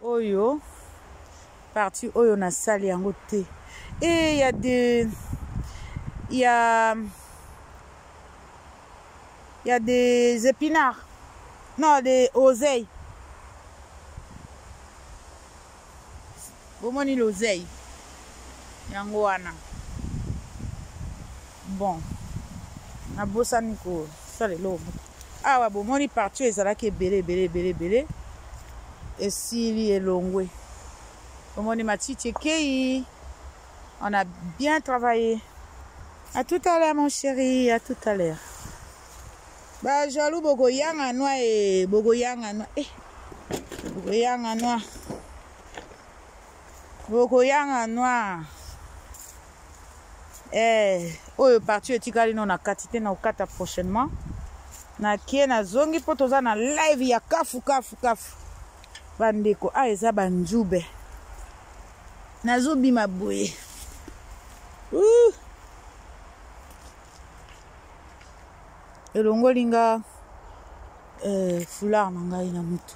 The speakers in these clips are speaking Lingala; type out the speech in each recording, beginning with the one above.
Oyo partie oyo nasali yango te. Et ya de ya ya des épinards. Non, des oseilles. Bomoni l'oseille. Yango wana. Bon. Nabosani kosala eloko moko. Awa bomoni partie ezalaki ebele ebele ebele ebele. Esili elongwe. Bomoni matiti ekei. On a bien travaillé. À tout à l'heure mon chéri, à tout à l'heure. Ba jaloux bokoyanga noa e bokoyanga noa eh bokoyanga noa bokoyanga noa eh oyo partie etikali no na kati te na kokata prochainement nakie nazongi mpo toza na live ya kafu kafu kafu bandeko a eza banzube nazobima boye uh. Elongoli nga eh, foulard na ngai na mutu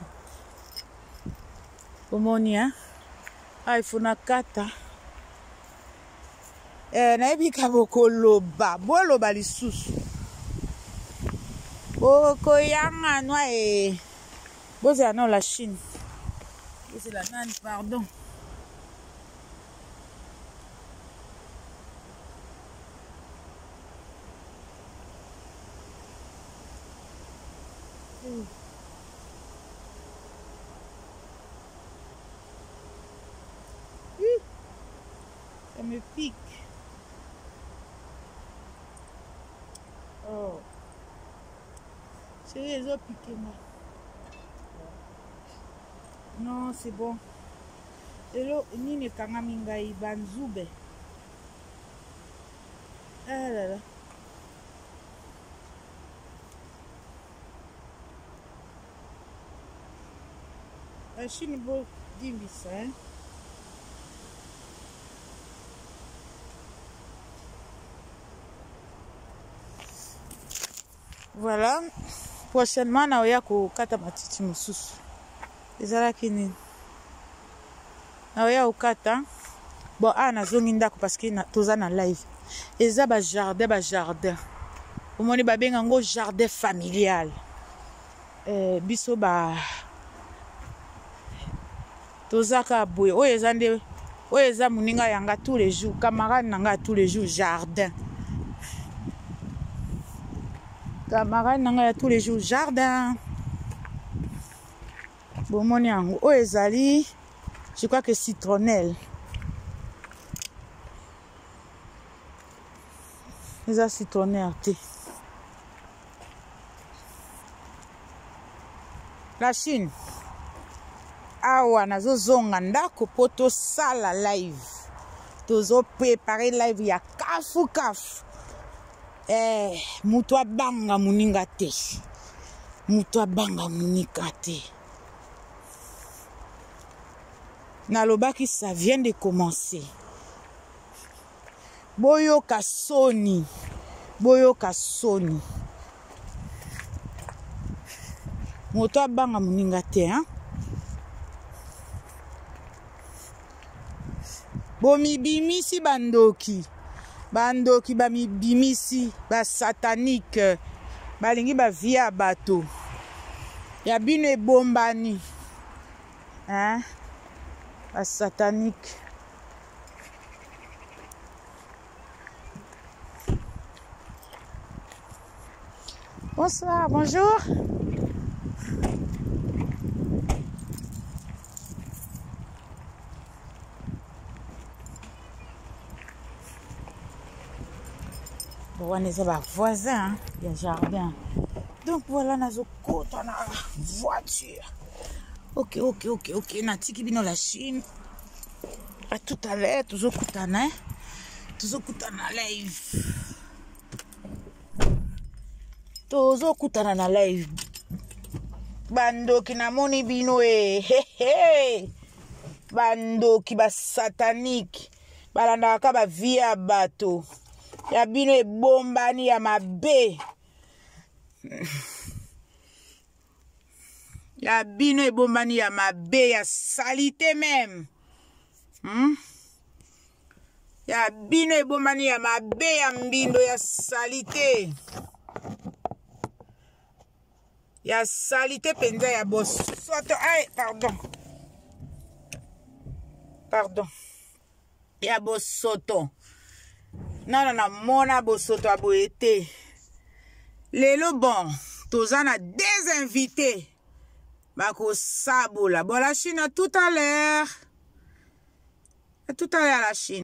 omoni hein? Ah, il faut nakata eh, nayebi ka bokoloba boloba lisusu bokoyanga nwa e bozela nao la chine bozela nani pardon Ça me pique. Oh. Chérie, ils ont piqué moi. Non, c'est bon. Hello, nini ekangami ngai banzube. Ah là là. La Chine bodimbisa hein? Voilà, prochainement naoya kokata matiti mosusu. Ezalaki nini? Naoya kokata. Bon, awa nazongi ndako parce que toza na live. Eza ba jardin, ba jardin. Omoni babenga yango jardin familial. Eh, biso ba toza kaka boye. Oyo eza nde oyo eza moninga yanga tous les jours, camarade na nga tous les jours jardin. Camarade na nga ya tous les jours jardin. Bomoni yango oyo ezali je crois que citronnelle. Eza citronnaire te. La Chine. Awa nazozonga ndako mpo tosala live. Tozo préparer live ya kafu kafu. Eh, moto abanga moninga te. Moto abanga moninga te. Nalobaki ça vient de commencer. Boyoka soni. Boyoka soni. Moto abanga moninga te, hein? Bomibimisi bandoki. Bandoki bamibimisi, ba satanique. Balingi ba vie ya bato. Ya bino ebombani. Hein? Ba satanique. Bonsoir, bonjour. Bon, wana eza ba voisin ya jardin. Donc voilà nazokota na voiture. Ok, ok, ok, ok. Natiki bino la Chine. À tout à l'heure, tozokutana, tozokutana live. Tozokutana na live. Bandoki namoni bino e. Hey, hey. Bandoki ba satanique. Balandaka ka ba vie ya bato. Ya bino ebombani ya mabe. Ya bino ebombani ya mabe ya salite meme, Ya bino ebombani ya mabe, ya mbindo, ya salite, ya salite mpenza, ya bosoto. Ay, pardon, pardon. Ya bosoto, nano namona bosoto ya boye te. Lelo, bon, toza na des invités bakosabola. Bon, la Chine, à tout à l'heure, à tout à l'heure, la Chine.